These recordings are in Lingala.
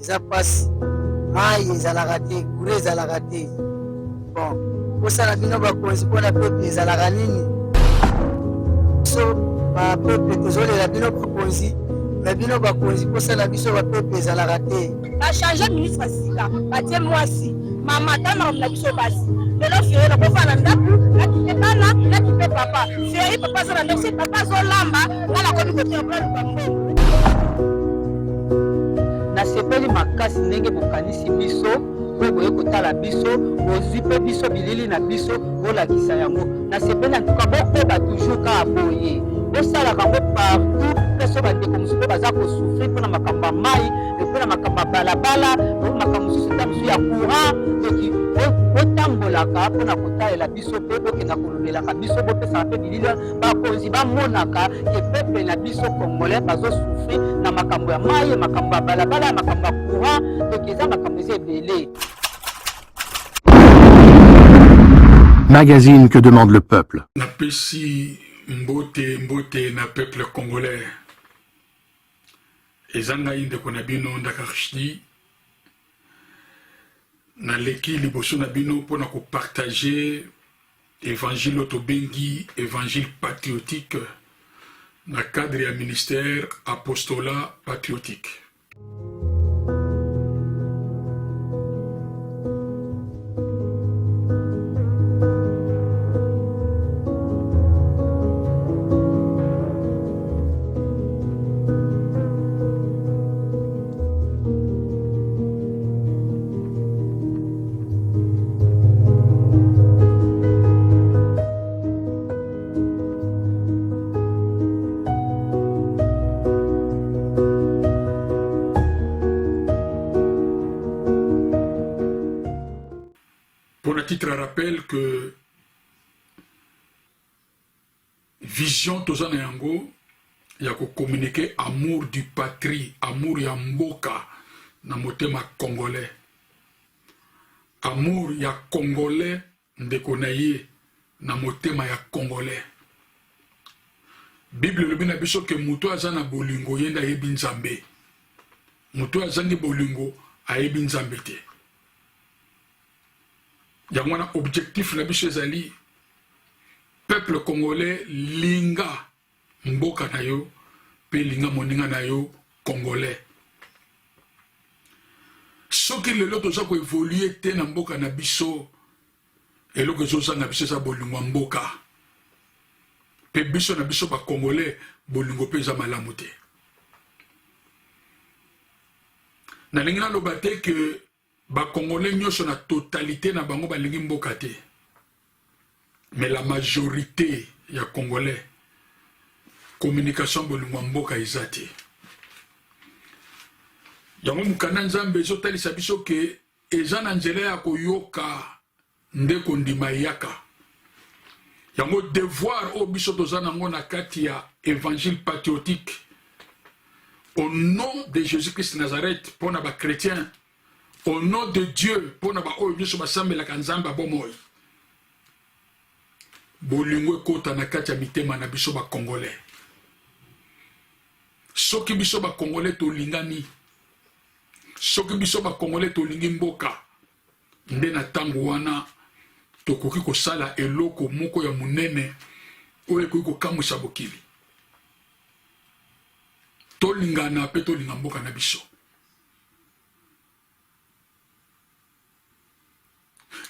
Eza pasi, mayi ezalaka te, courant ezalaka te. Bon, posa na bino bakonzi mpo na peuple ezalaka nini? Biso ba peuple tozolela bino bakonzi, me bino bakonzi posa na biso ba peuple ezalaka te. Ba changer ministre sika, batie mwasi mama ta makambo na biso basi lelo feri nakofanda na ndako nakipe bana nakipe papa feri papa aza na ndako se papa azolamba nga nakomi kotia mpo naluka mbongo. Nasepeli makasi ndenge bokanisi biso mpe boye kotala biso, bozwi mpe biso bilili na biso bolakisa yango. Nasepeli antuka, bokoba toujours kaka boye, bosalaka yango partout mpe so bandeko mosusu mpe baza kosouffrir mpo na makambo ya mai, mpo na makambo ya balabala, makambo mosusu ta mosusu ya courant, donc botambolaka mpo na kotalela biso mpe bokenda kolobelaka biso, bopesaka mpe bilili bakonzi bamonaka ke peuple na biso congolais bazo souffrir na makambo ya mayi, makambo ya balabala, makambo ya courant, donc eza makambo eza ebele. Magazine que demande le peuple. Napesi mbote mbote na peuple congolais. Eza ngai ndeko na bino Ndaka Rushdi. Naleki liboso na bino mpo na kopartage Evangile oyo tobengi evangile patriotique na cadre ya ministère apostolat patriotique. Pour le titre rappel que Vision toza na yango ya ko communiquer amour du patrie, amour ya mboka na motema congolais. Amour ya congolais ndeko na ye na motema ya congolais. Bible elobi na biso ke moto aza na bolingo ye nde ayebi Nzambe. Moto azangi bolingo ayebi Nzambe te. Yango wana objectif na biso ezali peuple congolais linga mboka na yo pe linga moninga na yo congolais. Soki lelo toza ko evoluer te na mboka na biso, eloko ezozanga biso eza bolingo ya mboka. Pe biso na biso ba congolais bolingo pe eza malamu te. Nalingi naloba te que Ba congolais nyoso na totalite na bango balingi mboka te. Mais la majorite ya congolais communication bolingo ya mboka eza te. Yango mokanda Nzambe ezotalisa biso ke eza na nzela ya koyoka nde kondima eyaka. Yango devoir oyo biso toza nango na kati ya evangile patriotique au nom de Jésus-Christ Nazareth mpo na ba chrétiens, au nom de Dieu mpo na baoyo nyonso basambelaka Nzambe ya bomoi, bolingo ekota na kati ya mitema na biso ba Congolais. Soki biso ba Congolais tolingani, soki biso ba Congolais tolingi mboka, Nde na ntango wana tokoki kosala eloko moko ya monene oyo ekoki kokamwisa mokili. Tolingana mpe tolinga mboka na biso.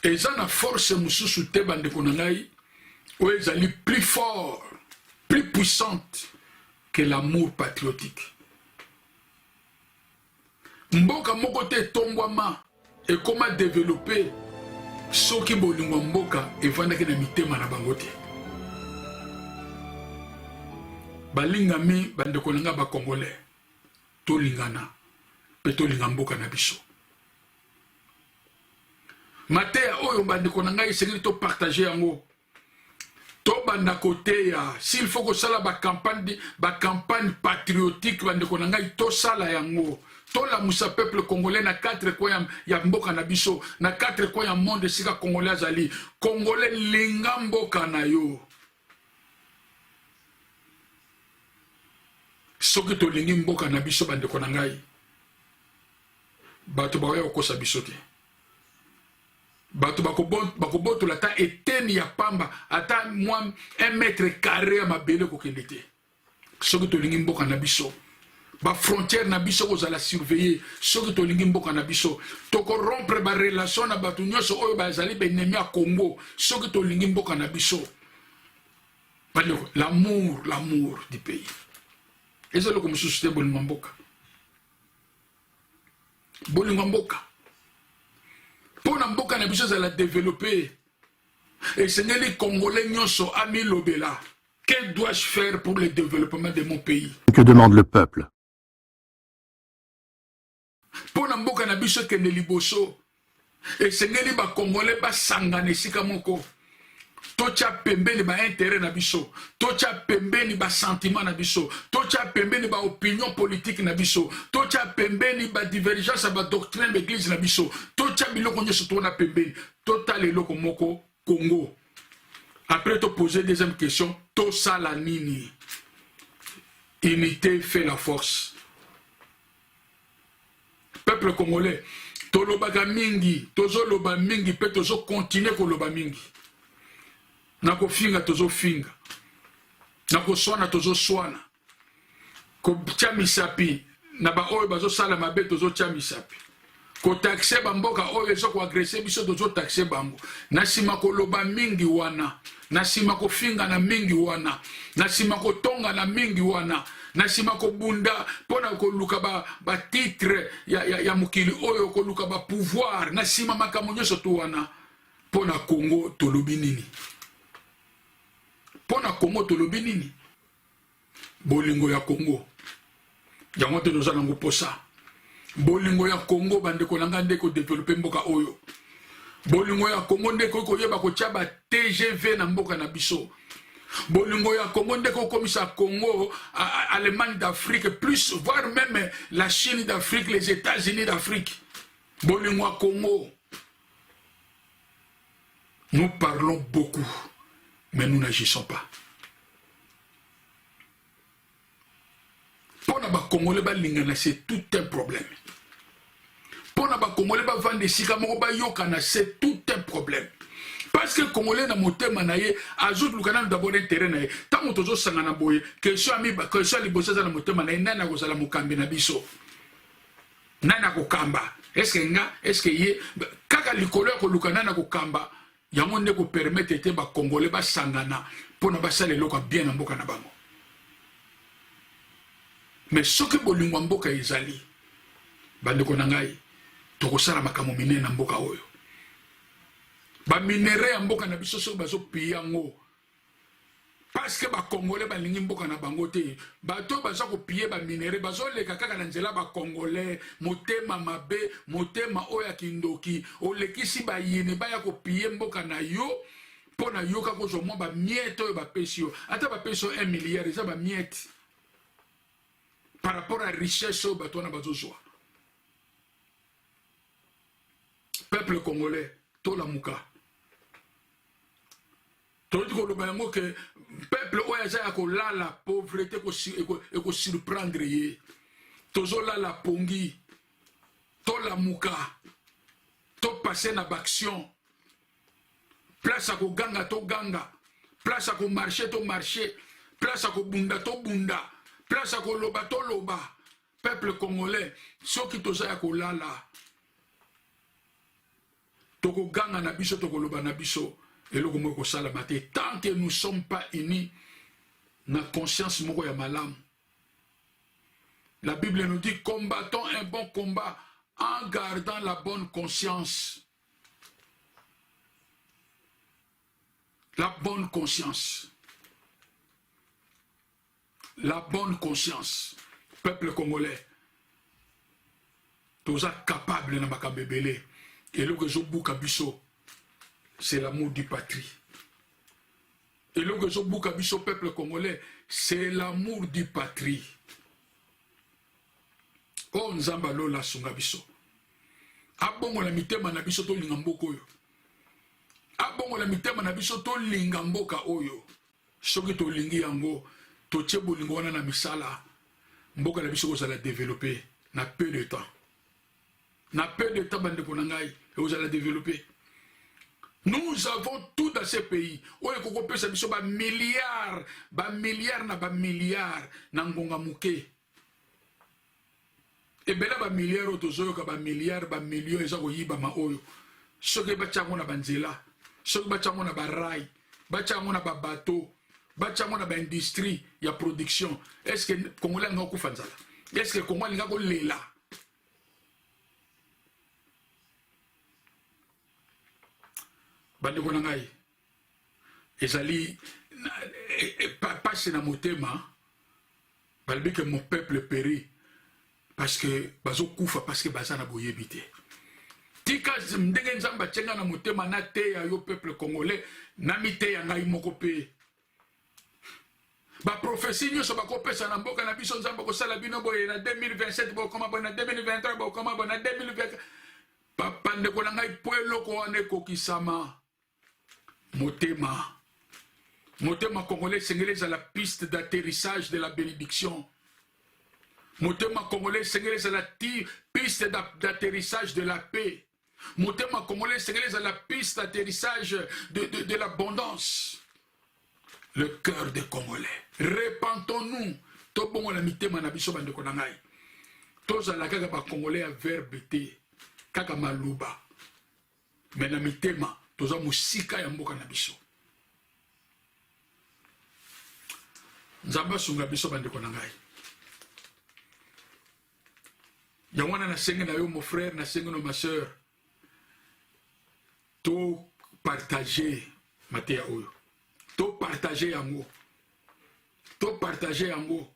Eza na force mosusu te bandeko na ngai oyo ezali plus fort, plus puissante que l'amour patriotique. Mboka moko te etombwama, ekoma developpe soki bolingo ya mboka evandaki na mitema na bango te. Balingami bandeko na ngai ba Congolais, tolingana mpe tolinga mboka na biso. Mateya oyo bandeko na ngai esengeli to partager yango Tobanda koteya, s'il faut kosala ba campagne, ba campagne patriotique bandeko na ngai tosala yango. Tolamusa peuple congolais na quatre coins ya, ya mboka na biso, na quatre coins ya monde esika congolais azali. Congolais linga mboka na yo. Soki tolingi mboka na biso bandeko na ngai, Bato bakoya kokosa biso te. Bato bakobotola ata eteni ya pamba, ata mwa 1 mètre carré ya mabele kokende te. Soki tolingi mboka na biso, ba frontière na biso kozala surveiller. Soki tolingi mboka na biso, tokorompre ba relation na bato nyonso oyo bazali baennemi ya Congo. Soki tolingi mboka na biso, bandeko, l'amour, l'amour du pays eza eloko mosusu te, bolingo mboka, bolingo mboka. Mpo na mboka na biso ezala développé, esengeli Congolais nyonso amilobela: que dois-je faire pour le développement de mon pays? Que demande le peuple? Mpo na mboka na biso ekende liboso, esengeli Bakongolais basangana esika moko. Totya pembeni baintérêt na biso, totya pembeni basentiment na biso, totya pembeni baopinion politique na biso, totya pembeni badivergence ya badoctrine baeglise na biso, totya biloko nyonso tona pembeni, totala eloko moko: Congo. Après, topose deuxième question: tosala nini? Unité fait la force. Peuple congolais, tolobaka mingi, tozoloba mingi mpe tozokontinue koloba mingi. Na kofinga tozofinga, na koswana tozoswana, kotia misapi na baoyo bazosala mabe tozotia misapi, kotaxer bamboka oyo eza koagresser biso tozotaxer bango. Na nsima koloba mingi wana, na nsima kofingana mingi wana, na nsima kotongana mingi wana, na nsima kobunda mpo na koluka batitre ba ya mokili oyo, koluka bapouvoir, na nsima makambo nyonso to wana, mpo na Congo tolobi nini? Mpo na Congo tolobi nini? Bolingo ya Congo, yango te toza nango posa. Bolingo ya Congo, bandeko na ngai, nde kodévelopper mboka oyo. Bolingo ya Congo nde ekoki koyeba kotia ba TGV na mboka na biso. Bolingo ya Congo nde kokomisa Congo Allemagne d'Afrique plus, voire même la Chine d'Afrique, les États-Unis d'Afrique. Bolingo ya Congo. Nous parlons beaucoup, mais nous n'agissons pas. Mpo na Bakongole balingana, c'est tout un problème. Mpo na Bakongole bavanda esika moko, bayokana, c'est tout un problème, parce que Congolais na motema na ye azoluka nanu d'abord intérêt na ye. Ntango tozosangana boye, question ya liboso eza na motema na ye: nani akozala mokambi na biso? Nani akokamba? Est-ce nga? Est-ce ye? Kaka likolo ya koluka nani akokamba, yango nde kopermettre te Bakongolais basangana mpona basala eloko ya bien na mboka na bango. Mais soki bolingo ya mboka ezali, bandeko na ngai, tokosala makambo minene na mboka oyo. Baminerais ya mboka na biso, soki bazopiller yango parce que Bakongolais balingi mboka na bango te, bato oyo baza kopiller baminerais bazoleka kaka na nzela. Bakongolais motema mabe, motema oyo ya kindoki, olekisi bayini baya kopiller mboka na yo mpo na yo kaka kozwa mwa bamiettes oyo bapesi yo. Ata bapesi yo 1 milliard, eza bamiettes par rapport à richesse oyo bato wana bazozwa. Peuple congolais, tolamuka. Toyoti koloba yango ke peuple oyo aza ya kolala, pauvreté ekosurprendre ye. Tozolala pongi, tolamuka, topasser na baaction. Place ya koganga, toganga. Place ya komarcher, tomarcher. Place ya kobunda, tobunda. Place ya koloba, toloba. Peuple congolais, soki toza ya kolala, tokoganga na biso, tokoloba na biso, eloko moko ekosalama te tant que nous sommes pas unis na conscience moko ya malamu. La Bible nous dit: combattons un bon combat en gardant la bonne conscience. La bonne conscience, la bonne conscience. Peuple congolais, toza capable na makambo ebele. Eloko ezobuka biso, c'est l'amour du patrie. Eloko ezobuka biso, peuple congolais, c'est l'amour du patrie. Oyo Nzambe alola asunga biso, abongola mitema na biso, tolinga mboka oyo, abongola mitema na biso, tolinga mboka oyo. Soki tolingi yango, totie bolingo wana na misala, mboka na biso kozala développé na peu de temps. Na peu de temps, bandeko na ngai, ekozala développé. Nous avons tout dans ce pays. Oyo ekokopesa biso ba milliards, ba milliards na ba milliards na ngonga moke. Ebele ba milliards oyo tozoyoka, ba milliards, ba millions eza koyibama oyo. Soki batya yango na banzela, soki batya yango na ba rails, batya yango na babateau, batya yango na baindustrie ya production, est ce que Congolais alinga kokufa nzala? Est ce que Congo alinga kolela? Bandeko na ngai, ezali pasi na motema. Balobi ke mon peuple périt parce que bazokufa, parce que baza na boyebi te. Tika ndenge Nzambe atie ngai na motema nateya yo, peuple congolais, na miteya ngai moko mpe. Baprophétie nyonso bakopesa na mboka na biso, Nzambe akosala bino boye na 2027, bokoma boye na 2023, bokoma boye na 2024. Papa, ndeko na ngai, mpo eloko wana ekokisama, motema, motema congolais esengeli ezala piste d'atterrissage de la bénédiction. Motema congolais esengeli ezala piste d'atterrissage de la paix. Motema congolais esengeli ezala piste d'atterrissage de l'abondance. Le cœur des Congolais, repentons-nous, tobongola mitema na biso. Bandeko na ngai, tozala kaka bacongolais ya verbe te, kaka maloba, me na mitema toza mosika ya mboka na biso. Nzambe asunga biso. Bandeko na ngai, yango wana nasengi na yo, mon frère, nasengi no, ma sœur, topartage mateya oyo, topartage yango, topartage yango.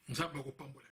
Nzambe akopambola.